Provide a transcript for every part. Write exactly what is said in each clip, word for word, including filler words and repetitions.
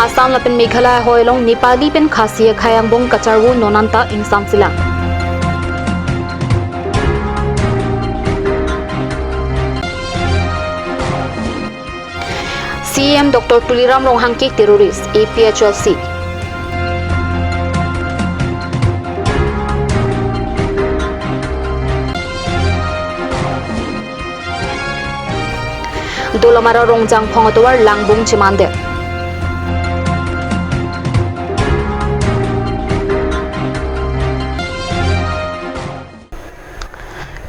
Assam lapen Meghalaya hoi along Nepali pen Khasi akhei angbong kacharvo non anta ingsamselang. C E M Doctor Tuliram Ronghang ke terrorist, A P H L C. Dolamara Rongjangphong atovar langbung chemande.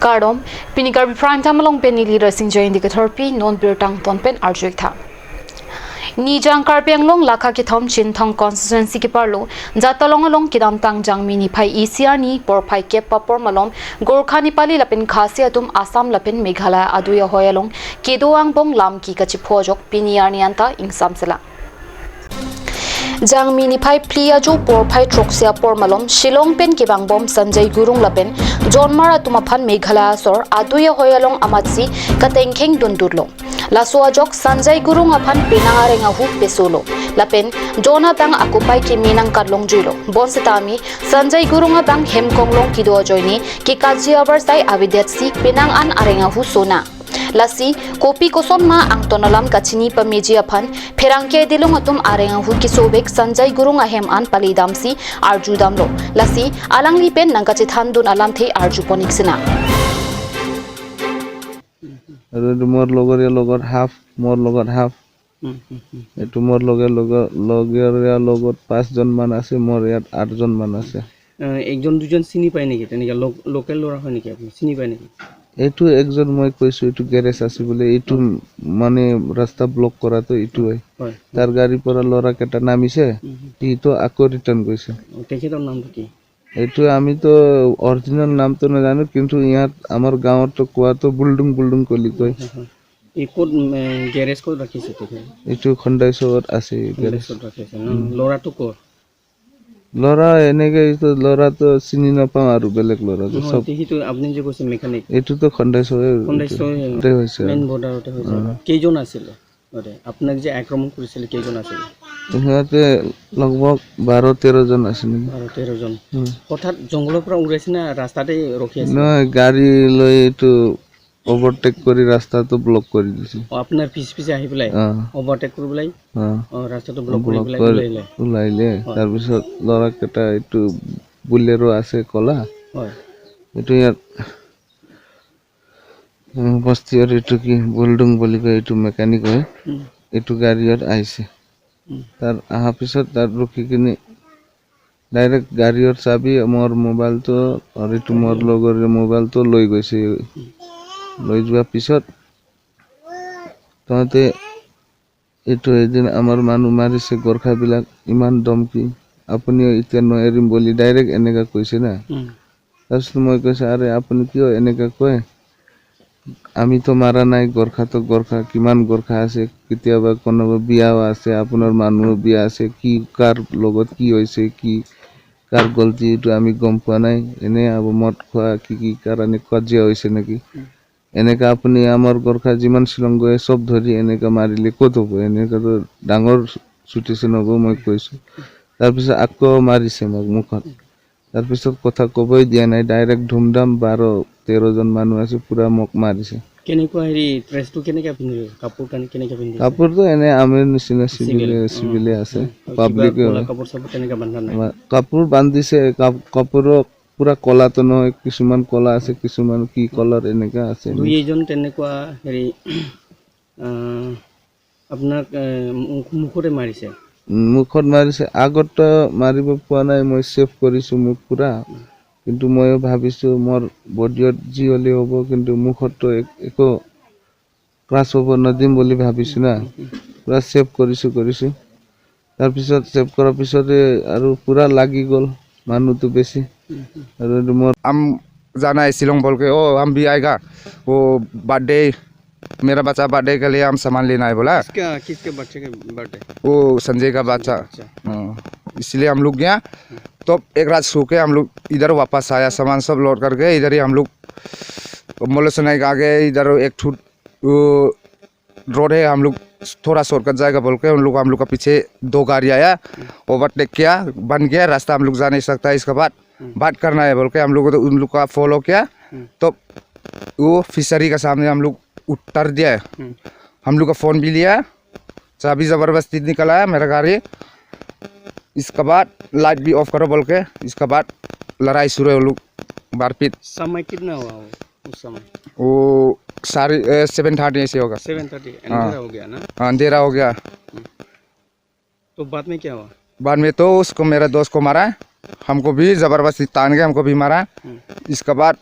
Kardom, pini Karbi Prime Time along pen neli Rasing Jain dikethorpi, non birta angton pen arju-ik tha. Nijang Karbi Anglong lakha kethom Chinthong constituency keparlo Jatalong along kedamtang Jangmi niphai isi arni porphai kep apor malom Gorkha Nepali lapen Khasi atum Assam lapen Meghalaya adui ahoi along kedo angbong lam ki kachipho ajok pini arni anta ingsamselang. Jangmi niphai phli ajo porphai throksi apor malom Shillong pen kebangbom Sanjay Gurung lapen Jonmar atum aphan Meghalaya asor adui ahoi along amatsi katengkheng dundurlo. Laso ajok Sanjay Gurung aphan penang areng ahu pesolo. Lapen Jon abang akopai keme nangkatlongjuilo. Bonsetame Sanjay Gurung abang hem konglong kedo ajoine kekaji abarsai avedetsi penang an areng ahu sonang. Lasi kopi kosonma angton alam kachini pameji aphan pherangke dilong atum areng ahu kesovek Sanjay Gurung ahem an palidamsi arjudamlo. Lasi alangli pen nangkachethandun alamthe arjupon-ik sinang. আৰু এইটো মোৰ লগৰীয়া লগত হাফ, মোৰ লগত হাফ। হুম, হুম, হুম। এইটো মোৰ লগে লগে, লগৰীয়া লগত পাঁচজন মান আছে, মোৰ ইয়াত আঠজন মান আছে। আহ, একজন দুজন চিনি পায় নেকি? তেনেকে লোক-, লোকেল ল'ৰা হয় নেকি আপুনি? চিনি পায় নেকি? এইটো একজন মই কৈছো, এইটো গেৰেজ আছে বোলে, এইটো অ। মানে ৰাস্তা ব্লক কৰাটো এইটো হয়। হয়। তাৰ গাড়ীৰ পৰা ল'ৰাকেইটা নামিছে, হুম, হুম। সিটো আকৌ ৰিটাৰ্ণ গৈছে। অ, তেখেতৰ নামটো কি? এইটো আমিতো অৰিজিনেল নামটো নাজানো, কিন্তু ইয়াত আমাৰ গাঁৱতো কোৱাটো বুলডুং বুলডুং বুলি কয়। হয়, হয়। এই ক'ত, উম, এ, গেৰেজ ক'ত ৰাখিছে তেখেতে? এইটো খন্দাই চৌকত আছে, এই গেৰেজ। খন্দাই চৌকত ৰাখিছে ন? উম। ল'ৰাটো ক'ৰ? ল'ৰা এনেকে এইটো ল'ৰাটো চিনি নাপাওঁ আৰু বেলেগ ল'ৰাটো নহয়, চব। এইটো, সেইটো আপুনি যে কৈছে মেকানিক। এইটোতো খন্দাই চৌকে খন্দাই চৌকে এইটো হৈছে মেইন আৰু। বৰ্ডাৰতে হৈছে। অ। কেইজন আছিলে? অ দে, আপোনাক যে আক্ৰমণ কৰিছিলে, কেইজন আছিলে? সিহঁতে লগভগ বাৰ তেৰ জন আছিল নেকি? বাৰ তেৰ জন। উম। হঠাৎ জংঘলৰ পৰা ওলাইছে না ৰাস্তাতে ৰখি আছিলে? নহয়, গাড়ী লৈ এইটো অভাৰটেক কৰি ৰাস্তাটো ব্লক কৰি দিছে। অ, আপোনাৰ পিছে পিছে আহি পেলাই অ। অভাৰটেক কৰি পেলাই, অ। অ, ৰাস্তাটো ব্লক কৰি ব্লক পেলাই কৰি ওলাই আহিলে? ওলাইলে। হয়। তাৰপিছত ল'ৰাকেইটা এইটো বুলেৰো আছে ক'লা। হয়। এইটো ইয়াত উম, বস্তিৰ এইটো কি, বুলডুং বুলি কয়, এইটো মেকানিক হয়। উম। এইটো গাড়ীত আহিছে। উম। তাৰ অহাৰ পিছত তাত ৰখি কিনি ডাইৰেক্ট গাড়ীৰ চাবি, মোৰ মোবাইলটো আৰু এইটো মোৰ লগৰ মোবাইলটো লৈ গৈছে। উম। লৈ যোৱাৰ পিছত তহঁতে এইটো এদিন আমাৰ মানুহ মাৰিছে, গোৰ্খাবিলাক ইমান ধমকি, আপুনিও এতিয়া নোৱাৰিম বুলি ডাইৰেক্ট এনেকা কৈছে না। উম। তাৰপিছত মই কৈছো, "আৰে, আপুনি কিয় এনেকা কয়? আমিতো মাৰা নাই, গোৰ্খাতো গোৰ্খা, কিমান গোৰ্খা আছে, কেতিয়াবা কোনোবা বিয়াও আছে, আপোনাৰ মানুহৰ বিয়া আছে, কি কাৰ লগত কি হৈছে, কি কাৰ গলতি, এইটো আমি গম পোৱা নাই। এনে আব মদ খোৱা, কি কি কাৰণে কাজিয়া হৈছে নেকি?" উম। এনেকা আপুনি আমাৰ গোৰ্খা যিমান শ্বিলং গৈ চব ধৰি এনেকা মাৰিলে ক'ত হ'ব? এনেকাতো ডাঙৰ চিটুৱেশ্যন হ'ব, মই কৈছো। তাৰপিছত আকৌ মাৰিছে মোক মুখত। তাৰপিছত কথা ক'বই দিয়া নাই, ডাইৰেক্ট ধুমধাম বাৰ তেৰ জন মানুহ আছে, পুৰা মোক মাৰিছে। কেনেকুৱা হেৰি, ড্ৰেছটো কেনেকে পিন্ধিলে? কাপোৰ কানি কেনেকে পিন্ধিছে? কাপোৰটো এনে আমিৰ নিচিনা চিভিল, চিভিল, অ, চিভিলে আছে। অ, কিবা পাব্লিকে কলা হয়। কাপোৰ চাপোৰ তেনেকে বান্ধা নাই? মা-, কাপোৰ বান্ধিছে, কাপ-, কাপোৰৰ পুৰা কলাটো নহয়, কিছুমান কলা আছে, কিছুমান কি কলাৰ এনেকা আছে। দুই এজন তেনেকুৱা হেৰি, আহ, আপোনাক, এ, মুখ-, মুখতে মাৰিছে? উম, মুখত মাৰিছে। আগত মাৰিব পোৱা নাই, মই ছেভ কৰিছো মুখ পুৰা। কিন্তু ময়ো ভাবিছো মোৰ বডিত যি হ'লে হ'ব, কিন্তু মুখততো এক-, একো ক্ৰাছ হ'ব নিদিম বুলি ভাবিছো না। পুৰা ছেভ কৰিছো, কৰিছো। তাৰপিছত ছেভ কৰাৰ পিছতে আৰু পুৰা লাগি গ'ল, মানুহটো বেছি। আৰু এইটো মোৰ हम जाना है शिलोंग बोल के, ओ हम भी आएगा, वो बर्थडे, मेरा बच्चा बर्थडे के लिए हम सामान लेना है बोला। किसका, किसके बच्चे के बर्थडे? वो संजय का बच्चा। अच्छा। हाँ, इसलिए हम लोग गया। तो एक रात सो के हम लोग इधर वापस आया, सामान सब लोड करके इधर ही हम लोग मोलेसनाई के आगे इधर एक ठो वो रोड है, हम लोग थोड़ा शॉर्टकट जाएगा बोल के उन लोग हम लोग का पीछे दो गाड़ी आया, ओवरटेक किया, बंद किया रास्ता, हम लोग जा नहीं सकता है। इसके बाद बात करना है बोल के हम लोग को तो उन लोग का फॉलो किया। तो वो फिशरी का सामने हम लोग उतर दिया है। हम लोग का फ़ोन भी लिया, चाबी ज़बरदस्ती निकला है मेरा गाड़ी। इसके बाद लाइट भी ऑफ करो बोल के, इसके बाद लड़ाई शुरू है, वो लोग मारपीट। समय कितना हुआ वो उस समय? वो साढ़े सेवन थर्टी ऐसे होगा। Seven thirty. हाँ। अंधेरा हो गया ना? हाँ, अंधेरा हो गया। तो बाद में क्या हुआ? बाद में तो उसको, मेरा दोस्त को मारा, हमको भी ज़बरदस्ती तान के हमको भी मारा। इसके बाद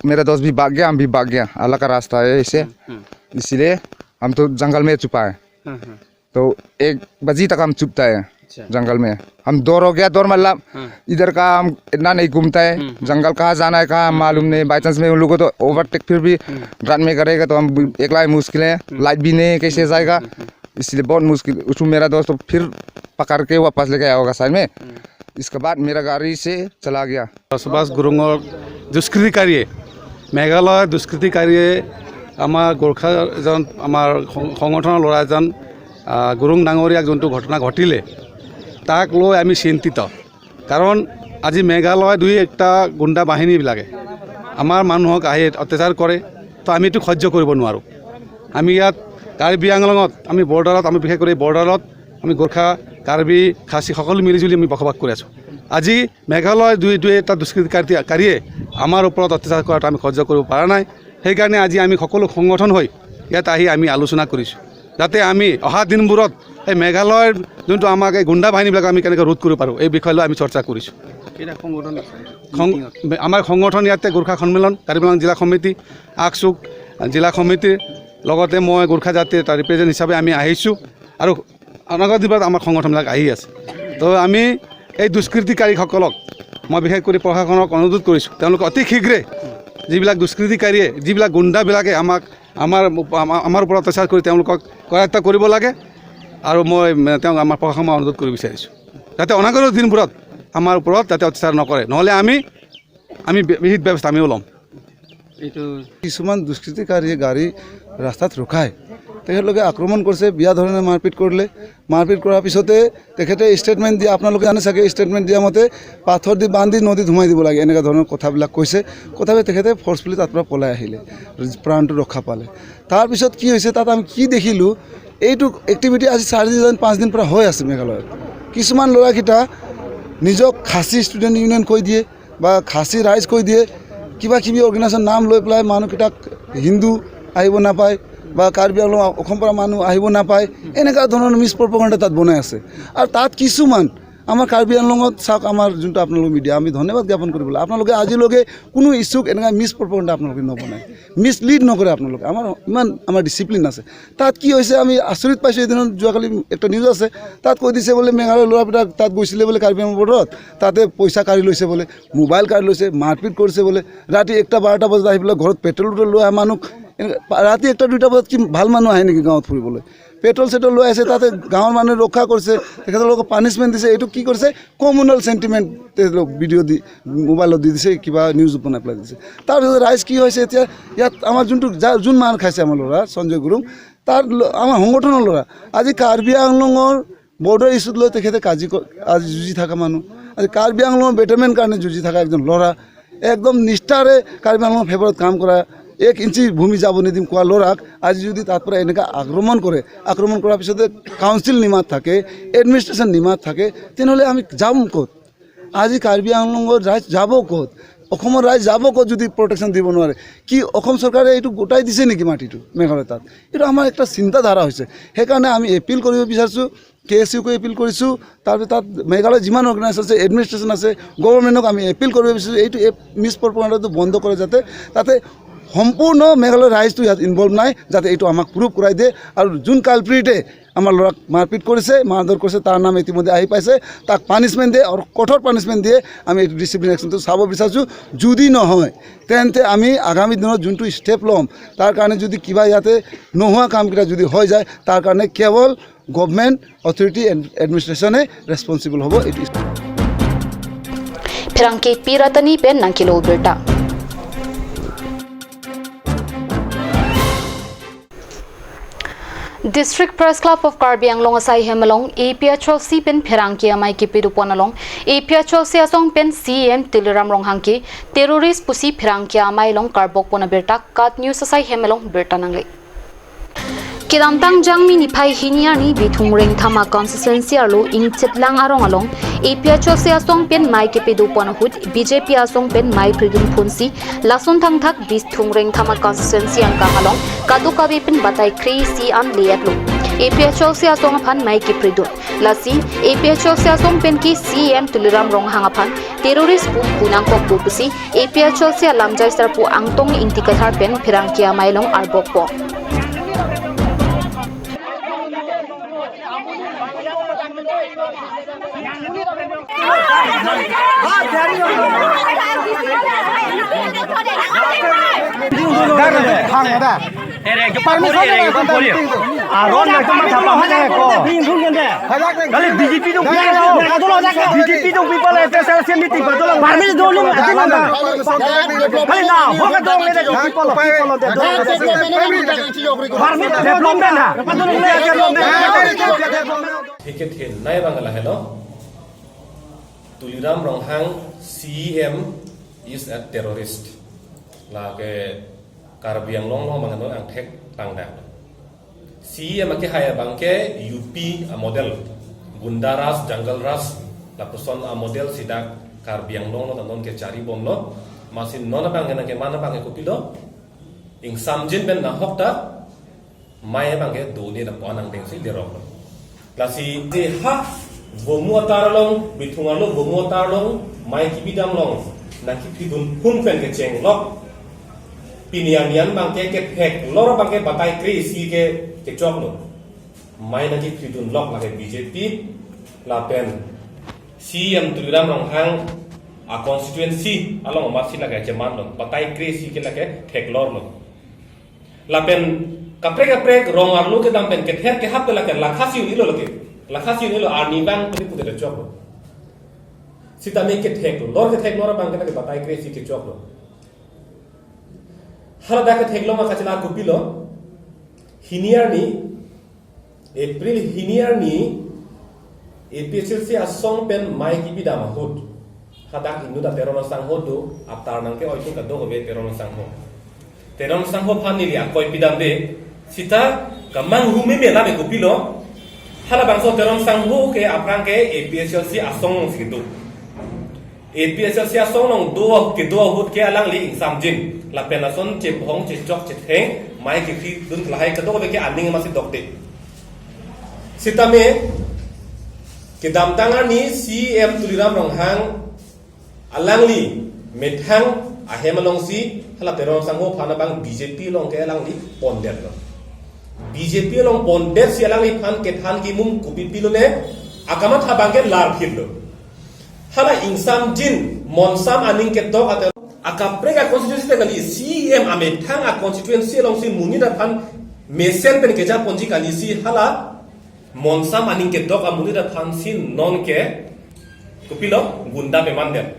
मेरा दोस्त भी भाग गया, हम भी भाग गया, अलग का रास्ता है इसे। हम्म। इसीलिए हम तो जंगल में छुपा है। हाँ, हाँ। तो एक बजे तक हम छुपता है। अच्छा। जंगल में। हम डर हो गया, डर मतलब हाँ। इधर का हम इतना नहीं घूमता है। हम्म, हम्म। जंगल कहाँ जाना है, कहाँ हम्म, मालूम हम्म। नहीं। बाई चांस में उन लोगों को तो ओवरटेक फिर भी हम्म। रात में करेगा तो हम भी, एकला ही मुश्किल है, हम्म। लाइट भी नहीं, कैसे जाएगा? हम्म, हम्म। इसलिए बहुत मुश्किल। उसको मेरा दोस्त तो फिर पकड़ के वापस लेके आया होगा साइड में। हम्म। इसके बाद मेरा गाड़ी से चला गया। বসবাস গুৰুঙৰ দুষ্কৃতিকাৰীয়ে, মেঘালয়ৰ দুষ্কৃতিকাৰীয়ে আমাৰ গোৰ্খা এজন, আমাৰ সং-, সংগঠনৰ ল'ৰা এজন, আহ, গুৰুং ডাঙৰীয়াক যোনটো ঘটনা ঘটিলে, তাক লৈ আমি চিন্তিত। কাৰণ আজি মেঘালয় দুই একটা গুণ্ডা বাহিনীবিলাকে আমাৰ মানুহক আহি অত্যাচাৰ কৰে, তো আমি এইটো সহ্য কৰিব নোৱাৰোঁ। আমি ইয়াত কাৰ্বি আংলঙত, আমি বৰ্ডাৰত, আমি বিশেষ কৰি বৰ্ডাৰত আমি গোৰ্খা, কাৰ্বি, খাচী সকলো মিলিজুলি আমি বসবাস কৰি আছোঁ। আজি মেঘালয় দুই, দুই এটা দুষ্কৃতিকাৰী-, কাৰীয়ে আমাৰ ওপৰত অত্যাচাৰ কৰাটো আমি সহ্য কৰিব পৰা নাই। সেইকাৰণে আজি আমি সকলো সংগঠন হৈ ইয়াত আহি আমি আলোচনা কৰিছোঁ, যাতে আমি অহা দিনবোৰত এই মেঘালয়ৰ যোনটো আমাক এই গুণ্ডা বাহিনীবিলাক আমি কেনেকৈ ৰোধ কৰিব পাৰোঁ, এই বিষয় লৈ আমি চৰ্চা কৰিছোঁ। কেইটা সংগঠন আছে? সং-, মিটিঙত? আমাৰ সংগঠন ইয়াতে গোৰ্খা সন্মিলন, কাৰ্বি আংলং জিলা সমিতি, আকচুক জিলা সমিতিৰ লগতে মই গোৰ্খা জাতিৰ এটা ৰিপ্ৰেজেণ্ট হিচাপে আমি আহিছোঁ আৰু অনাগত দিনত আমাৰ সংগঠনবিলাক আহি আছে। তো আমি এই দুষ্কৃতিকাৰীসকলক মই বিশেষ কৰি প্ৰশাসনক অনুৰোধ কৰিছোঁ, তেওঁলোকে অতি শীঘ্ৰে যিবিলাক দুষ্কৃতিকাৰীয়ে, যিবিলাক গুণ্ডাবিলাকে আমাক, আমাৰ, আমাৰ, আমাৰ ওপৰত অত্যাচাৰ কৰি তেওঁলোকক কৰায়ত্ত কৰিব লাগে। আৰু মই, মানে, তেওঁক আমাৰ প্ৰশাসনক অনুৰোধ কৰিব বিচাৰিছোঁ, যাতে অনাগত দিনবোৰত আমাৰ ওপৰত যাতে অত্যাচাৰ নকৰে, নহ'লে আমি, আমি বি-, বিহিত ব্যৱস্থা আমিও ল'ম। এইটো কিছুমান দুষ্কৃতিকাৰীয়ে গাড়ী ৰাস্তাত ৰখায়, তেখেতলোকে আক্ৰমণ কৰিছে, বেয়া ধৰণে মাৰপিট কৰিলে। মাৰপিট কৰাৰ পিছতে তেখেতে ষ্টেটমেণ্ট দিয়ে, আপোনালোকে জানে চাগে, ষ্টেটমেণ্ট দিয়া মতে পাথৰ দি বান্ধি নদীত সোমাই দিব লাগে, এনেকুৱা ধৰণৰ কথাবিলাক কৈছে। কথাতে তেখেতে ফৰ্চফুলি তাৰ পৰা পলাই আহিলে, প্ৰাণটো ৰক্ষা পালে। তাৰপিছত কি হৈছে, তাত আমি কি দেখিলোঁ, এইটো এক্টিভিটি আজি চাৰিদিন, পাঁচদিন পৰা হৈ আছে মেঘালয়ত। কিছুমান ল'ৰাকেইটা নিজক খাচী ষ্টুডেণ্ট ইউনিয়ন কৈ দিয়ে বা খাচী ৰাইজ কৈ দিয়ে, কিবা কিবি অৰ্গেনাইজেশ্যন নাম লৈ পেলাই মানুহকেইটাক হিন্দু আহিব নাপায় বা কাৰ্বি আংলং অসম পৰা মানুহ আহিব নাপায়, এনেকুৱা ধৰণৰ মিছ প্ৰপেগাণ্ডা তাত বনাই আছে। আৰু তাত কিছুমান আমাৰ কাৰ্বি আংলঙত চাওক, আমাৰ যোনটো আপোনালোকৰ মিডিয়া, আমি ধন্যবাদ জ্ঞাপন কৰিব লাগে। আপোনালোকে আজিলৈকে কোনো ইছ্যুক এনেকুৱা মিছ প্ৰপেগাণ্ডা আপোনালোকে নবনায়, মিছলিড নকৰে আপোনালোকে। আমাৰ ইমান আমাৰ ডিচিপ্লিন আছে। তাত কি হৈছে, আমি আচৰিত পাইছোঁ। এদিন যোৱাকালি এটা নিউজ আছে, তাত কৈ দিছে বোলে মেঘালয়ৰ ল'ৰাবিলাক তাত গৈছিলে বোলে কাৰ্বি আংলং বৰ্ডাৰত, তাতে পইচা কাঢ়ি লৈছে বোলে, মোবাইল কাঢ়ি লৈছে, মাৰপিট কৰিছে বোলে। ৰাতি একটা বাৰটা বজাত আহি পেলাই ঘৰত পেট্ৰল উট্ৰল লৈ অহা মানুহ, এনেকে পা-, ৰাতি একটা দুটা বজাত কি ভাল মানুহ আহে নেকি গাঁৱত ফুৰিবলৈ? পেট্ৰল চেট্ৰল লৈ আহিছে, তাতে গাঁৱৰ মানুহে ৰক্ষা কৰিছে, তেখেতলোকক পানিচমেণ্ট দিছে। এইটো কি কৰিছে? কমিউনেল চেণ্টিমেণ্ট তেখেতলোকক ভিডিঅ' দি, মোবাইলত দি দিছে, কিবা নিউজ বনাই পেলাই দিছে। তাৰপিছত ৰাইজ কি হৈছে এতিয়া, ইয়াত আমাৰ যোনটো যা-, যোন মাৰ খাইছে আমাৰ ল'ৰা সঞ্জয় গুৰুং, তাৰ ল-, আমাৰ সংগঠনৰ ল'ৰা, আজি কাৰ্বি আংলঙৰ বৰ্ডাৰ ইছ্যুত লৈ তেখেতে কাজি ক-, আজি যুঁজি থকা মানুহ, আজি কাৰ্বি আংলঙৰ বেটাৰমেণ্ট কাৰণে যুঁজি থকা একজন ল'ৰা, একদম নিষ্ঠাৰে কাৰ্বি আংলঙৰ ফেভাৰত কাম কৰা, এক ইঞ্চি ভূমি যাব নিদিম কোৱা ল'ৰাক আজি যদি তাৰ পৰা এনেকা আক্ৰমণ কৰে, আক্ৰমণ কৰাৰ পিছতে কাউন্সিল নিমাত থাকে, এডমিনিষ্ট্ৰেশ্যন নিমাত থাকে, তেনেহ'লে আমি যাম ক'ত? আজি কাৰ্বি আংলঙৰ ৰাইজ যাব ক'ত? অসমৰ ৰাইজ যাব ক'ত যদি প্ৰটেকশ্যন দিব নোৱাৰে? কি অসম চৰকাৰে এইটো গোটাই দিছে নেকি মাটিটো মেঘালয় তাত? এইটো আমাৰ একটা চিন্তাধাৰা হৈছে। সেইকাৰণে আমি এপিল কৰিব বিচাৰিছোঁ, কে এছ ইউকো এপিল কৰিছোঁ, তাৰপিছত তাত মেঘালয় যিমান অৰ্গেনাইজেশ্যন আছে, এডমিনিষ্ট্ৰেশ্যন আছে, গভৰ্ণমেণ্টক আমি এপিল কৰিব বিচাৰিছোঁ, এইটো মিছ প্ৰপেগাণ্ডাটো বন্ধ কৰে, যাতে তাতে সম্পূৰ্ণ মেঘালয় ৰাইজটো ইয়াত ইনভল্ভ নাই, যাতে এইটো আমাক প্ৰুভ কৰাই দিয়ে। আৰু যোন কালপ্ৰিটে আমাৰ ল'ৰাক মাৰপিট কৰিছে, মাৰধৰ কৰিছে, তাৰ নাম ইতিমধ্যে আহি পাইছে, তাক পানিচমেণ্ট দিয়ে আৰু কঠোৰ পানিচমেণ্ট দিয়ে। আমি এইটো ডিচিপ্লিন একশ্যনটো চাব বিচাৰিছোঁ। যদি নহয়, তেন্তে আমি আগামী দিনত যোনটো ষ্টেপ ল'ম, তাৰ কাৰণে যদি কিবা ইয়াতে নোহোৱা কামকেইটা যদি হৈ যায়, তাৰ কাৰণে কেৱল গভৰ্ণমেণ্ট অথৰিটি এড-, এডমিনিষ্ট্ৰেশ্যনে ৰেছপনচিবল হ'ব। এইটো Pherangke P Ratani pen nangkelo birta. District Press Club of Karbi Anglong asaihem along A P H L C pen pherangke amei kepido pon along A P H L C asong pen C E M Tuliram Ronghang ke terrorist pusi pherangke amei along karbok pon abirta KAT News asaihem along birta nangle. Kedamtang Jangmi niphai hini arni Bithung Rengthama constituency arlo Ingchitlang arong along A P H L C asong pen mei kepido pon ahut B J P asong pen mei phridun phunsi lason thangthak Bithung Rengthama constituency angkang along kadokave pen batai kre-isi an le-etlo. A P H L C asong aphan mei kephridun. Lasi A P H L C asong pen ke C E M Tuliram Ronghang aphan terrorist pu pu nangkokpo pusi A P H L C alamjai sarpo Angtong Ingti Kathar pen pherangke amei along arbok pon. Permission Aron na cuma siapa mana ko? Kali B J P dong, B J P dong people, F S L C meeting pa dolang. Permission dong, kali na, hoka dong, people, people. Permission development ha. Ticket hin nai bang lahelo. Tuliram Ronghang C E M is a terrorist. Lake Karbi Anglong along bang no angthek tangdak. C E M akehai abang ke U P amodel, Gunda Raj, Jungle Raj, lapuson amodel si dak Karbi Anglong along non kechari bomlo. Amatsi non abang ke nangkeman abang ke kopilo, ingsamjin pen nahok ta mei abang ke done lapu-an angdeng si leroklo. Lasi de ha Vomu atar along, Bithung arlo Vomu atar along mei kepidam along nangkephridun phun pen kechenglok. Pini arni an abang ke ketheklor abang ke batai kre-isi ke kechoklo. Mei nangkephridunlok lake B J P lapen C E M Tuliram Ronghang a constituency along amatsi lake chemanlo, batai kre-isi ke lake theklorlo. Lapen kaprek kaprek rong arlo kedam pen kether kehap ke lake lakha si un-elo lake. Lakha si un-elo arni abang pute pute choklo. Sitame ketheklor ketheklor abang ke lake batai kre-isi kechoklo. Hala dak ketheklong ma kachelak kopilo. Hini arni, April hini arni, A P H L C asong pen mei kepidam ahut, hadak inut a Teron asangho do, atar nangke-oi tum kadokave Teron asangho. Teron asangho aphan neli akoi pidamde, sita kamanghu meme lame kopilo. Halabangso Teron asangho ke aphrang ke A P H L C asong alongsi do. A P H L C asong along do, kedo ahut ke alangli ingsamjin lapen lason chephong chechok chetheng mei kephridun lahai kadokave ke aning amatsi dokde. Sitame kedamtang arni C E M Tuliram Ronghang alangli methang ahem alongsi hala Teron asangho aphan abang B J P along ke alangli pondetlo. B J P along pondetsi alangliphan kethan kimum kopi pilone, akamatha abang ke larphitlo. Hala ingsamjin monsam aning ketok ate akaprek a constituency te kali, C E M amethang a constituency alongsi monit aphan mesen pen kejaponji kalisi hala monsam aning ketok amonit aphansi nonke kopilo gunda pemanden.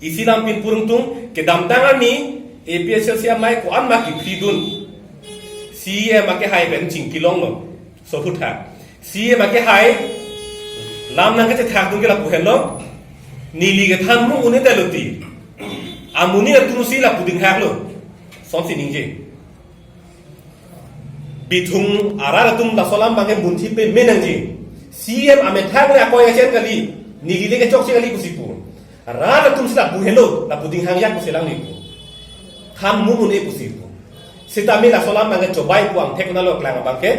Isi lam pin purung tung kedamtang arni A P H L C amei ko-an ma kephridun. C E M akehai pen chingkilonglo. Sophutha. C E M akehai lam nangkachethak atum ke lapu henlo. Neli kethan mung un-e telo ti. Amonit atumsi lapu dinghaklo. Sonsi ningje. Bithung arat atum laso alam abang ke munthi peme nangji. C E M amethang le akoi achen kali, neli le kechokche kali pusi pu. Rat atumsi lapu helo, lapu dinghang yak pusi alangli pu. Than mum un-e pusi pu. Sitame laso alam abang ke chobai pu angthek nalo klang abang ke.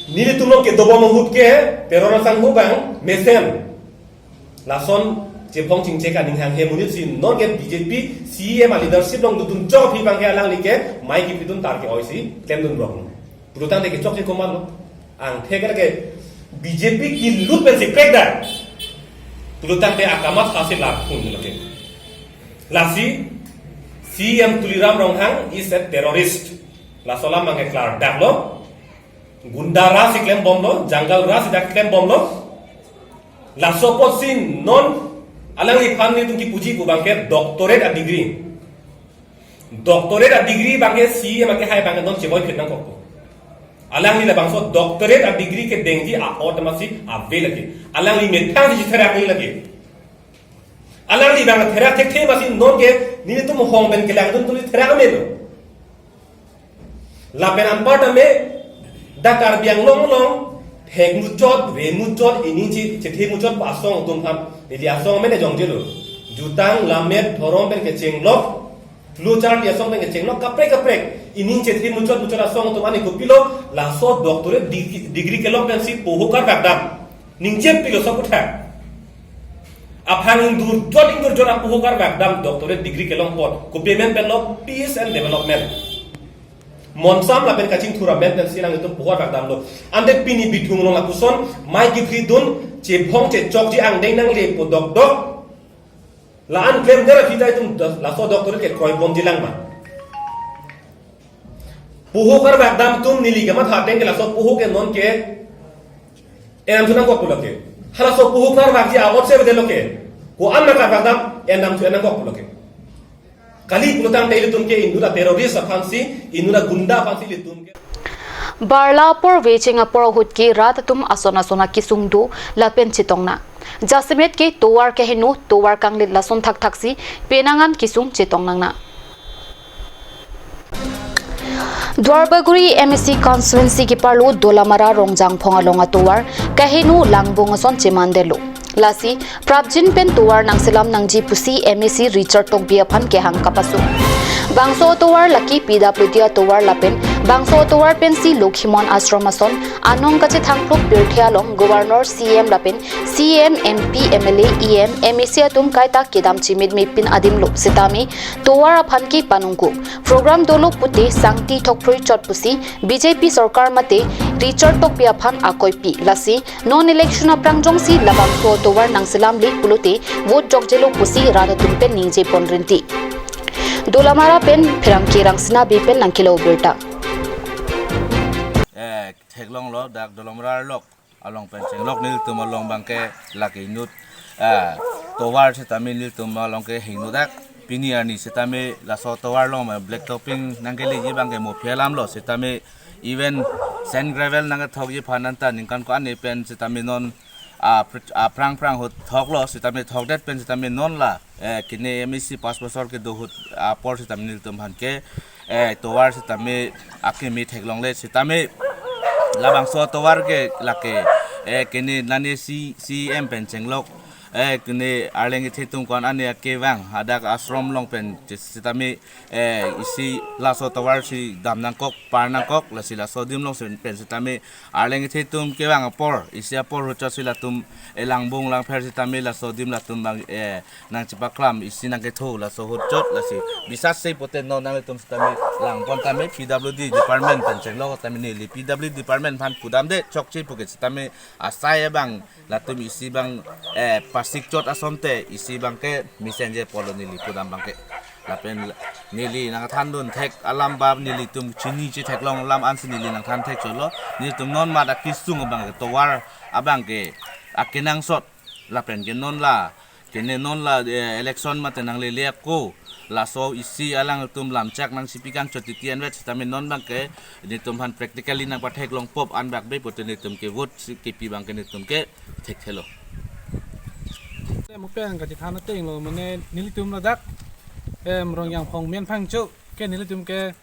Nelitum along kedobom ahut ke, Teron asangho abang mesen. Lason chephong chingchek aning hanghe monitsi nonke B J P C E M a leadership along dodun chok aphi abang ke alangli ke mei kephridun tar ke-oisi klemdun rong. Pulotangte kechokche komatlo. Angthek ke B J P kelut pensi prekdak. Pulotangte akamatha si larphun lo ke. Lasi C E M Tuliram Ronghang is a terrorist. Laso alam abang ke klardaklo. Gunda Raj si klembomlo, Jungle Raj si dak klembomlo. Laso apotsi non alangliphan nelitum kepuji pu abang ke doctorate a degree. Doctorate a degree abang ke C E M akehai abang ke non cheboiphit nangkokpo. Alangli labangso doctorate a degree kedengji a-ot masi ave lake. Alangli methang si therak ni lake. Alangli bang therak thekthe masi nonke nelitum hong pen kelangdun atum therak melo. Lapen anparta me dak Karbi Anglong along thek muchot, re muchot, ining che, chethe muchot pu asong atum aphan neli asong mene jongjelo. Jutang, lammet, dhorom pen kechenglok, lo charli asong pen kechenglok, kaprek kaprek ining chethe muchot muchot asong atum ani kopilo, laso doctorate deg-, degree kelong pensi poho karbak dam. Ningje pilo so kutha. Aphan ingdurjot ingdurjot apoho karbak dam doctorate degree kelong apot. Kopi amen pen lo, peace and development. Monsam lapen kachingthur amen pensi nanglitum poho karbak damlo. Ante pini bithung along lapuson mai kiphi dun, chephong chechokji angdeng nangle po dokdok. La-an klemdet aphi ta itum das, laso doctorate ke kroibomji lang ma. Poho karbak dam atum neli kematha ateng ke laso poho ke nonke enam thu nangkok pulo ke. Halaso poho karbakji a-ot si avedetlo ke. Ko-an ma karbak dam enam thu nangkok pulo ke. Kali pulotangte ilitum ke inut a-terrorist aphansi, inut a-gunda aphansi ilitum ke. Barla apor vecheng apor ahut ke rat atum ason ason akesung do lapen chetong nang. Jasemet ke tovar keheno, tovar kanglit lason thakthak si penang an kesung chetong nang nang. Duarbagori M A C constituency keparlo Dolamara Rongjangphong along atovar keheno langbung ason chemandetlo. Lasi prapjin pen tovar nangselam nangji pusi M A C Richard Tokbi aphan kehang kapasung. Bangso atovar lake P W D atovar lapen bangso atovar pensi Lokhimon Ashram ason anong kachethangplup pirthe along Governor, C M lapen C M, M P, M L A, E M, M A C atum kaita kedam chimit mepin adimlo sitame tovar aphan ke panungkuk. Program dolo pute sangti thokphrui chot pusi B J P sorkar mate Richard Tokbi aphan akoipi. Lasi non election aphrang jongsi labangso atovar nangselamle pulote vote jokjelo pusi rat atum pen ningje pon rinti. Dolamara pen Pherangke Rangsina Bey pen nangkelo birta. Eh, theklonglo dak Dolamara lok along pen chenglok nelitum along abangke lake inut, ah, tovar sitame nelitum along ke hingno dak. Pini arni sitame laso tovar along ma black topping nangkeleji abangke mo phi alamlo sitame even sand gravel nangkethokji aphan anta ningkan ko-an pen sitame non, ah, pr-, ah, prang prang ahut thoklo sitame thokdet pen sitame non la, eh, kene M A C pas bosor kedo ahut apor sitame nelitum aphan ke, eh, tovar sitame akimi theklongle sitame labangso tovar ke lake, eh, kene nane C-, C M pen chenglok, eh, kene arleng kethe atum ko-an ane akevang hadak ashram along pen sitame, eh, isi laso tovar si dam nangkok, par nangkok, lasi laso adim along si pen sitame arleng kethe atum kevang apor, isi apor ahut chot si latum, eh, langbung langpher sitame laso adim latum abang, eh, nangchepaklam isi nangketho laso ahut chot lasi bisas se poten non nangtum sitame langpon tame P W D department pen chenglok tame neli P W D department aphan pudamde chokche puke sitame asai abang latum isi abang, eh, pasik chot asonte isi abangke messenger polo neli pudam abangke. Lapen neli nangthandun thek alam ba nelitum chini chetheklong alam ansi neli nangthan thek cholo. Nelitum non mat akesung abangke tovar abangke akenangsot lapen ke non la, kene non la, eh, election mate nanglele ako laso isi alangtum lamchak nangchipi kangchot titi anvet sitame non abangke nelitum aphan practically nangpatheklong pop an bak be pote nelitum ke vote si kepi abangke nelitum ke thekthelo. Mo pen kachethan atenglo mane nelitum ladak, em, Rongjangphong men phangcho ke nelitum ke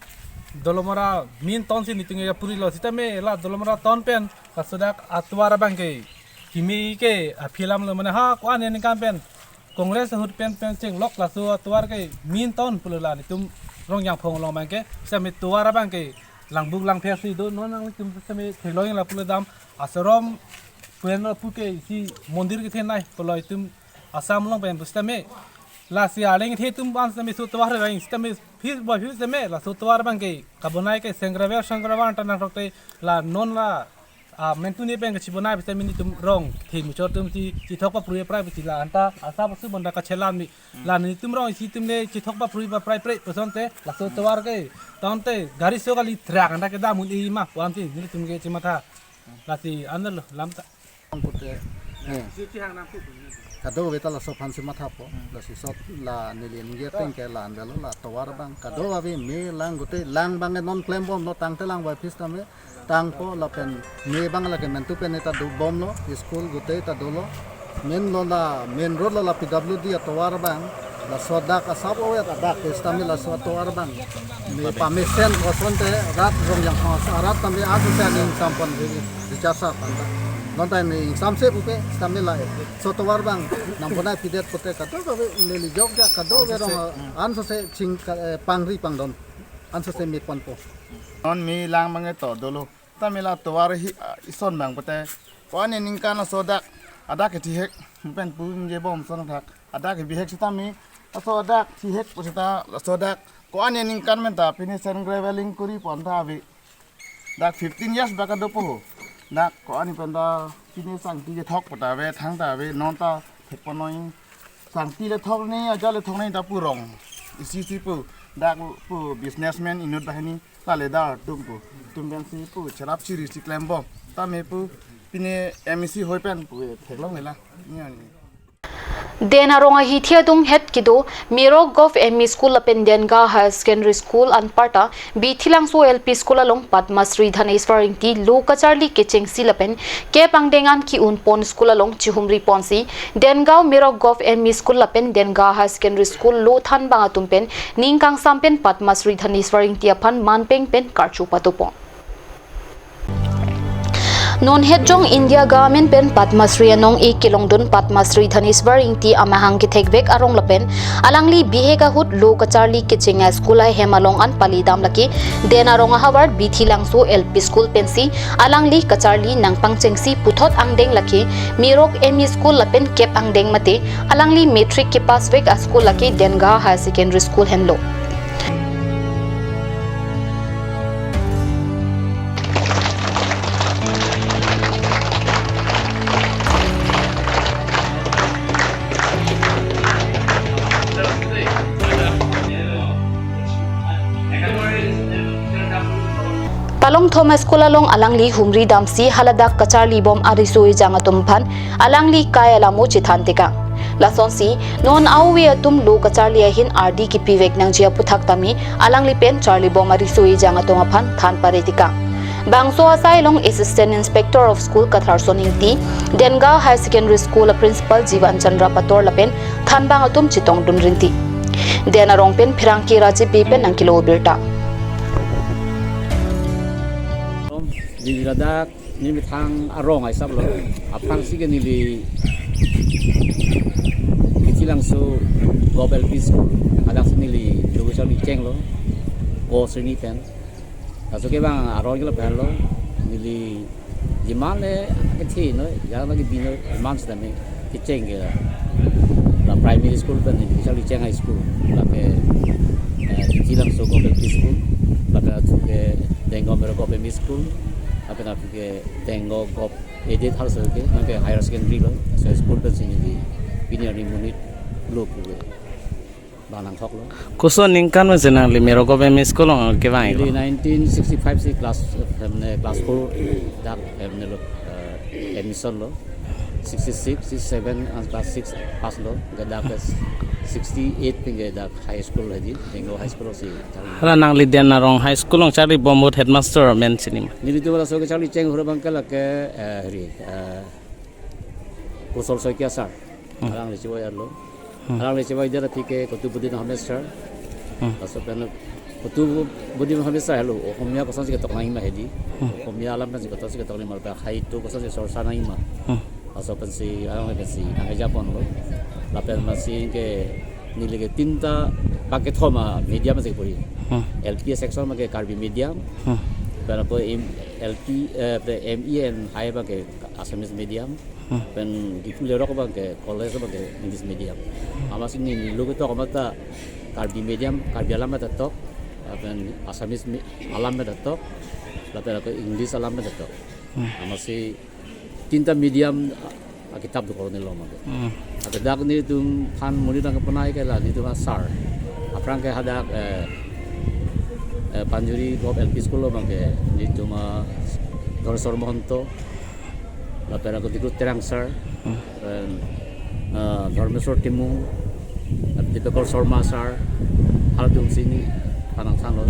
Dolamara min ton si nelitum ke purilo sitame la Dolamara ton pen laso dak atovar abangke kimi ke aphi alamlo mane ha ko-an ningkan pen Congress ahut pen pen chenglok laso atovar ke min ton pulo la nelitum Rongjangphong along abangke sitame tovar abangke langbung langpher si do non nangtum sitame theklong la pulo dam ashram pen lo puke isi mondir kethenei pulo itum Assam along pen pusitame lasi arleng kethe atum an sitame laso tovar abang sitame phis bo phis sitame laso tovar abangke kabonai ke sand gravel sand gravel anta nangthrokte la non la, ah, mentuni pen kachibonai pusitame nelitum rong kethe muchot atum si chethok paphrui aprai pusi la anta asa pasu bonda kachelam ni la nelitum rong isi atum le chethok paphrui paprai pre pusonte laso tovar ke tangte gari so kali truck anta kedam un-e ma pu ansi nelitum ke chematha lasi anlo lamta. Pute. Eh. Kadokave ta laso aphansi mathapo. Hmm. Lasi sot la neli ningje ateng ke la-an avelo, la tovar abang. Kadokave me lang gute lang abang non klembomlo, tangte lang bai phis tame tangpo lapen me abang lake mentu pen ta dobomlo, school gute ta dolo. Main lo la, main road lo la P W D atovar abang. Laso adak asap ovet adak ke sitame laso atovar abang. Me pamesen kosonte rat rong yang khas arat tame aku te aning sampon di dicasar tanta. Non ta aning samse pupe sitame la. So tovar abang nang bonai pidet pote kadokave neli jokja kadokave rong ansose ching ka, eh, pangri pangdon. Ansose me ponpo. Non me lang abang to dolo. Tame la tovar hi, ah, ison abang pote. Ko-an aningkan laso adak, adak kethihek, pen pu ningje bom son thak. Adak kebihek sitame, laso adak thihek pu sita, laso adak. Ko-an aningkan pen ta, pine sand graveling kuri pon ta ave. Dak fifteen years bak adopo ho. Dak ko-an pen ta, pine sangti kethok pu ta ave, thang ta ave, non ta thek ponoi. Sangti le thok ni, aja le thok ni ta pu rong. Isi si pu, dak pu businessman inut banghini, la le dar tum pu. Tum pensi pu, cherap chiri si klembom. Tame pu, pine M E C hoi pen pu, theklong le la. Ni ani. Den arong ahithi adunghet kedo, Mirok Govt M E School lapen Dengaon Higher Secondary School anparta, Bithilangso L P School along Padma Shri Dhaneswar Ingti lo kacharli kechengsi lapen kep angdeng an ki-un pon school along chihumri ponsi, Dengaon Mirok Govt M E School lapen Dengaon Higher Secondary School lo thanbang atum pen ning kangsam pen Padma Shri Dhaneswar Ingti aphan manpeng pen karcho pado pon. Non hetjong India government pen Padma Shri anong-e kelongdun Padma Shri Dhaneswar Ingti amahang kethekvek arong lapen alangli bihek ahut lo kacharli kecheng a-school ahem along an palidam lake Den arong ahavar Bithilangso L P School pensi alangli kacharli nangpangchengsi puthot angdeng lake Mirok M E School lapen kep angdeng mate alangli matric kepass vek a-school lake Dengaon Higher Secondary School henlo. Palongthom a-school along alangli humri damsi haladak kacharlibom ariso ejang atum aphan alangli kai alamo chethan tekang. Lasonsi, non aove atum lo kacharli ahin ardi kipivek nangji aputhak tame, alangli pen charlibom ariso ejang atum aphan than pare tekang. Bangso asai along Assistant Inspector of School Katharson Ingti, Dengaon Higher Secondary School a-Principal Jivan Chandra Pator lapen thanbang atum chetongdun rinti. Den arong pen pherangke Rajiv Bey pen nangkelo birta. Neli ladak, neli methang arong aisap lo. Aphrangsi ke neli Bithilangso Govt L P School, haladak si neli lo kacharli chenglo, ko sreni pen. Laso ke bang arong ke lapen lo, neli jiman le kethe noi, jang lagi bino, jiman sitame kecheng ke la primary school pen neli kacharli cheng high school, lake, eh, Bithilangso Govt L P School, lapen athu ke Dengaon Mirok Govt M E School, lapen athu ke Dengaon Govt Aided Higher School ke, nang ke higher secondary lo, so school pensi neli pini arni monit lo pu ke. Bang nangthoklo. Koson aningkan pensi nangli Mirok Govt M E School along kevang-iklo? Neli nineteen sixty-five si class, eh, class four dak, eh, lo, eh, admission lo. Sixty-six, sixty-seven, ah, class six pass lo. Ke dak ke sixty-eight pen ke dak high school hedi, Dengaon High School si. Hala nangli Den arong high school along charlibom ahut headmaster amen chinima? Nelitum laso kacharli cheng ahut abang ke lake, eh, heri, eh, Kusol Saikia sir. Hmm. Alangli chibai arlo. Hmm. Alangli chibai dia aphi ke Qutbuddin Ahmed sir. Hmm. Laso pen Qutbuddin Ahmed sir henlo, Ohomia kosonsi ketok nangjima hedi. Hmm. Ohomia alam pensi kosonsi ketok nangjima, lapen haitu kosonsi chorcha nangjima. Hmm. Laso pensi, alangli pensi nangkeja ponlo. Lapen amatsi ke neli ke tinta bak kethom a-medium si puri. Hmm. L P section abang ke Karbi medium. Hmm. Lapen ako M-, L P, eh, M E and high abang ke Assamese medium. Hmm. Pen Diphu lerok abang ke college abang ke English medium. Amatsi neli lo ketok amat ta Karbi medium, Karbi alam ta tok, lapen Assamese me-, alam ta tok, lapen ako English alam ta tok. Hmm. Amatsi tinta medium a-, akitap dokok nelo mate. Hmm. Ladak nelitum aphan monit nangkeponai ke la nelitum a-sir. Aphrang ke hadak, eh, eh, Panjuri Govt L P School along abang ke nelitum a-, Dhoreswar Mahanta. Lapen ako Dikru Terang sir. Hmm. Pen uh, Dharmeshwar Timung, Dipakar Sharma sir, halatum si neliphan nangthanlo,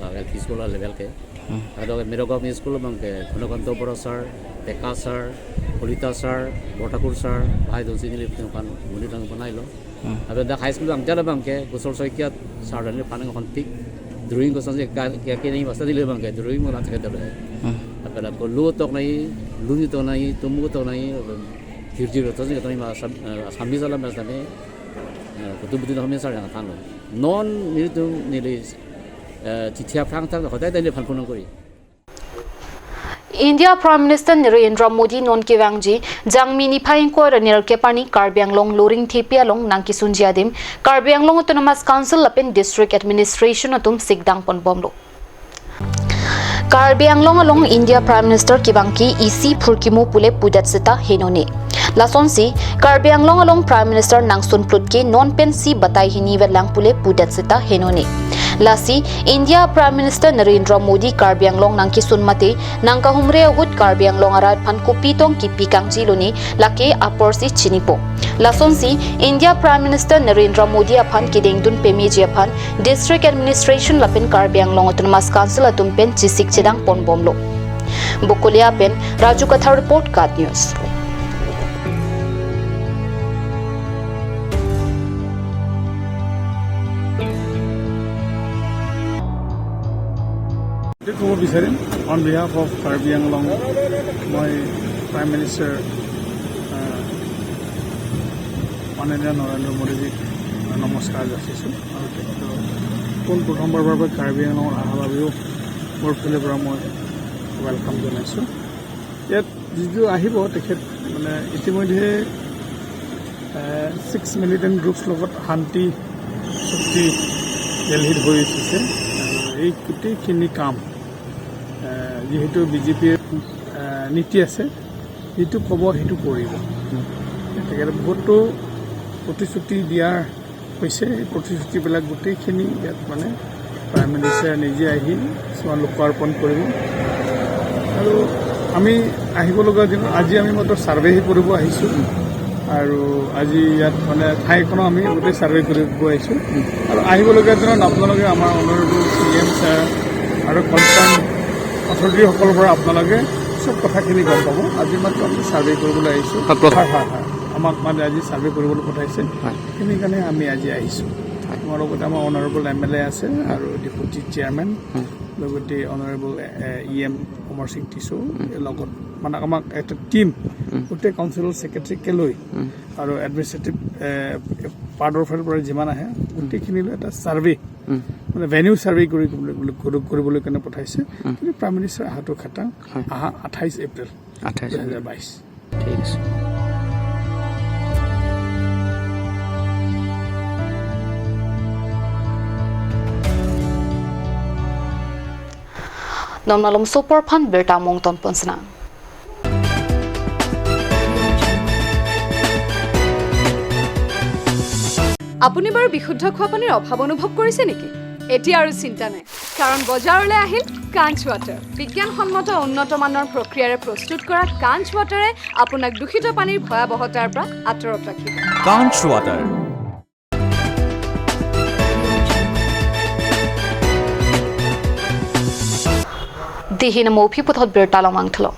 uh, L P school level ke. Hmm. Ladak Mera Government School abangke Ghunakanto Bora sir, Teka sir, Kolita sir, Borthakur sir, lahaitum si neliphan monit nangpanailo. Hmm. Lapen dak high school abang jala abangke Kusal Saikia sir neliphan nangkontik. Drawing kosonsi ka, ka, ka nangji masa neli abangke drawing mo lang sekadar. Hmm. Lapen ako lu tok nangji, lu ni tok nangji, tumu tok nangji, lapen hirjir tok nangji, tok nangji ma Assam, eh, Assamese alam mas nangji, eh, kutu buti nangji sir nangthanlo. Non nelitum neli, eh, chithi aphrang thang hotai ta neliphan phone nangkori. India Prime Minister Narendra Modi non kevangji Jangmi niphai ingkoi ra nerkep arni Karbi Anglong Loringthepi along nangkesunji adim Karbi Anglong Autonomous Council lapen District Administration atum sikdang ponbomlo. Karbi Anglong along India Prime Minister kevang ke isi phurkimo pule pudet seta henone. Lasonsi, Karbi Anglong along Prime Minister nangsunplut ke non pensi batai hini vetlang pule pudet seta henone. Lasi, India Prime Minister Narendra Modi Karbi Anglong nangkesun mate, nangkahumre ahut Karbi Anglong arat aphan kopi tong kipi kangjilone, lake aporsi chinipo. Lasonsi, India Prime Minister Narendra Modi aphan kedengdun pemeji aphan, District Administration lapen Karbi Anglong Autonomous Council atum pen chesik chedang ponbomlo. Bokolia pen Raju Kathar report, KAT News. এইটো ক'ব বিচাৰিম, on behalf of Karbi আংলং মই prime minister, আহ, মাননীয় নৰেন্দ্ৰ মোদীজীক নমস্কাৰ যাচিছোঁ আৰু তেখেতৰ পোন প্ৰথমবাৰৰ বাবে কাৰ্বি আংলঙত অহাৰ বাবেও মোৰ ফালৰ পৰা মই ৱেলকাম জনাইছোঁ। ইয়াত যিটো আহিব, তেখেত মানে ইতিমধ্যে, এ, ছিক্স মিলিটেণ্ট গ্ৰুপছ লগত শান্তি চুক্তি দেলহিত হৈ উঠিছে। আৰু এই গোটেইখিনি কাম, এ, যিহেতু বি জে পিৰ, এ, নীতি আছে, যিটো ক'ব সেইটো কৰিব। তেখেতে বহুতো প্ৰতিশ্ৰুতি দিয়াৰ হৈছে। এই প্ৰতিশ্ৰুতিবিলাক গোটেইখিনি ইয়াত মানে প্ৰাইম মিনিষ্টাৰে নিজে আহি কিছুমান লোকাৰ্পণ কৰিব। আৰু আমি আহিব লগা দিনত আজি আমি মাত্ৰ ছাৰ্ভেহে কৰিব আহিছোঁ। আৰু আজি ইয়াত মানে ঠাইখনো আমি গোটেই ছাৰ্ভে কৰিব আহিছোঁ। আৰু আহিব লগা দিনত আপোনালোকে আমাৰ অনাৰেবল চি এম ছাৰ আৰু কনচাৰ্ণ অথৰিটিসকলৰ পৰা আপোনালোকে চব কথাখিনি গম পাব। আজি মাত্ৰ আমি ছাৰ্ভে কৰিবলৈ আহিছোঁ। হয়, প্ৰথম। হয়, হয়, হয়। আমাক মানে আজি ছাৰ্ভে কৰিবলৈ পঠাইছে। হয়। সেইখিনি কাৰণে আমি আজি আহিছোঁ। হয়। আমাৰ লগতে আমাৰ অনাৰেবল এম এল এ আছে আৰু ডেপুটি চেয়াৰমেন, হয়। লগতে অনাৰেবল, এ, ই এম অমৰ সিং টিছো, উম। লগত মানে আমাক এটা টিম, উম। গোটেই কাউন্সিলৰ ছেক্ৰেটাৰীকে লৈ উম। আৰু এডমিনিষ্ট্ৰেটিভ, এ, পাৰ্টৰ ফালৰ পৰা যিমান আহে, উম। গোটেইখিনি লৈ এটা ছাৰ্ভে, উম। মানে ভেনিউ ছাৰ্ভে কৰি, কৰি, কৰি, কৰিবলৈ কাৰণে পঠাইছে। উম। কিন্তু প্ৰাইম মিনিষ্টাৰ অহাটো খাটাং, হয়। অহা আঠাইছ এপ্ৰিল আঠাইছ এপ্ৰিল। দুহেজাৰ বাইছ। ঠিক আছে। Non malom sopor aphan birta mongton pon sina. আপুনি বাৰু বিশুদ্ধ খোৱা পানীৰ অভাৱ অনুভৱ কৰিছে নেকি? এতিয়া আৰু চিন্তা নাই, কাৰণ বজাৰলৈ আহিল কাঞ্চ ৱাটাৰ। বিজ্ঞানসন্মত উন্নত মানৰ প্ৰক্ৰিয়াৰে প্ৰস্তুত কৰা কাঞ্চ ৱাটাৰে আপোনাক দূষিত পানীৰ ভয়াৱহতাৰ পৰা আঁতৰত ৰাখিব। কাঞ্চ water. Dihin mo phi puthot birta long mangthlo.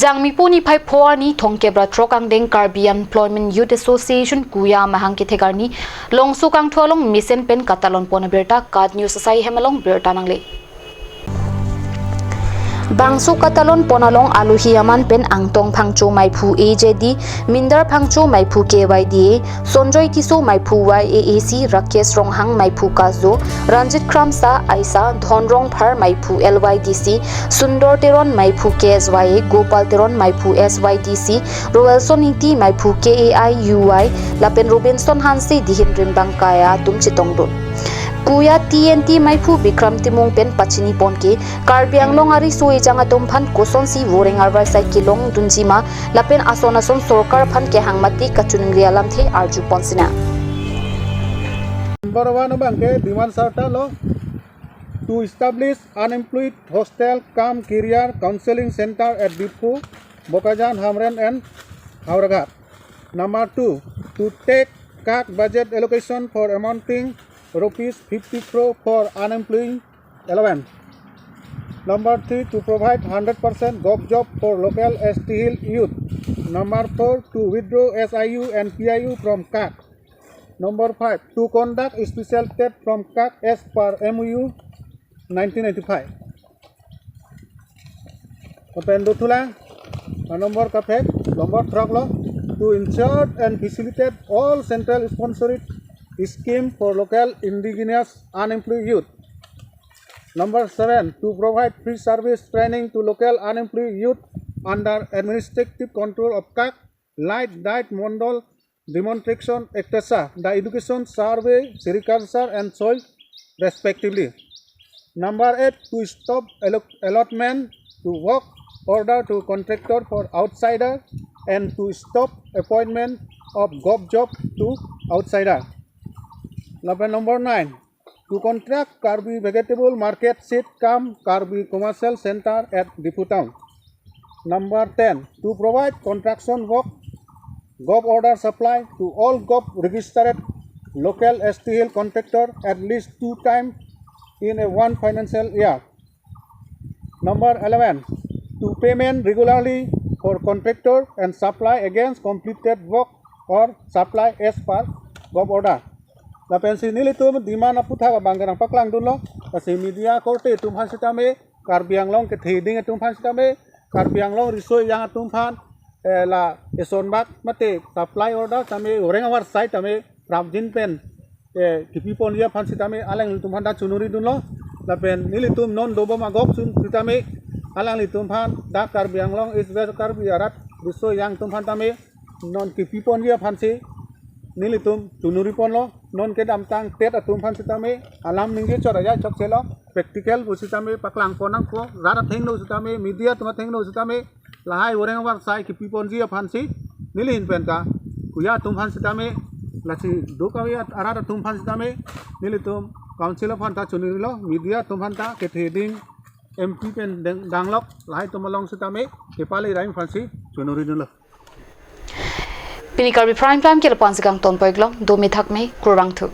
Jangmi puni phai pho arni thomkep ra throk angdeng Karbi Employment Youth Association Kuya amahang kethek arni Longso Kangthu along mesen pen katalon pon abirta KAT News asai hem along birta nangle. Bangso katalon pon along aluhi aman pen Angtong Phangcho maiphu A J D, Mindar Phangcho maiphu K Y D A, Sonjoy Tisso maiphu Y A A C, Rakesh Ronghang maiphu KASDO, Ranjit Kramsa, AISA, Dhon Rongphar maiphu L Y D C, Sundor Teron maiphu K S Y A, Gopal Teron maiphu S Y D C, Roelson Ingti maiphu K A I U Y, lapen Robinson Hanse dihin rimbang kaya atum chetongdun. Kuya T N T maiphu Bikram Timung pen pachini pon ke, Karbi Anglong ariso ejang atum aphan kosonsi voreng arvai sai kelongdunji ma, lapen ason ason sorkar aphan kehang mati kachiningri alamthe arju pon sina. Number one abang ke demand sarta lo to establish unemployed hostel cum career counseling center at Diphu, Bokajan, Hamren and Howraghat. Number two, to take KAAC budget allocation for amounting rupees fifty crore for unemployment allowance. Number three, to provide hundred percent govt job for local S T Hill youth. Number four, to withdraw S I U and P I U from KAAC. Number five, to conduct special TET from KAAC as per M O U nineteen ninety-five. Lapen dothulang, a number kaphek, number throk lo, to ensure and facilitate all central sponsored scheme for local indigenous unemployed youth. Number seven, to provide free service training to local unemployed youth under administrative control of KAAC, like diet, mandal demonstration, et cetera. The education, survey, sericulture and soil respectively. Number eight, to stop alloc-, allotment to work order to contractor for outsider and to stop appointment of govt job to outsider. Lapen number nine, to construct Karbi Vegetable Market Shed cum Karbi Commercial Center at Diphu Town. Number ten, to provide construction work govt order supply to all govt registered local S T Hill contractor at least two times in a one financial year. Number eleven, to payment regularly for contractor and supply against completed work or supply as per govt order. Lapensi nelitum demand aputhak abang ke nangpaklangdunlo, lasi media korte atum aphan sitame, Karbi Anglong kethe ding atum aphan sitame, Karbi Anglong riso ejang atum aphan, eh, la eson bak mate supply order tame, oreng avarsai tame, prapjin pen, eh, kipi ponji aphan sitame, alanglitum aphan ta chonuridunlo, lapen nelitum non dobom agok sun sitame, alanglitum aphan ta Karbi Anglong East West Karbi arat riso ejang atum aphan tame, non kipi ponji aphansi nelitum chonuriponlo, non kedamtang TET atum aphan sitame, alam ningje chot ajai chokchelo, practical pu sitame paklangpon nangpo, rat athengno sitame, media atum athengno sitame, lahai oreng avarsai kipi ponji aphansi, neli ahin pen ka, kuya atum aphan sitame, lasi do kave arat atum aphan sitame, nelitum council aphan ta chonurilo, media atum aphan ta kethe ding M P pen deng-, danglok, lahai atum along sitame, kepale raing aphansi, chonuridunlo. Pini Karbi Prime Time ke lapu-an si kangtonpoi, klong dome thakme, kurvangthu.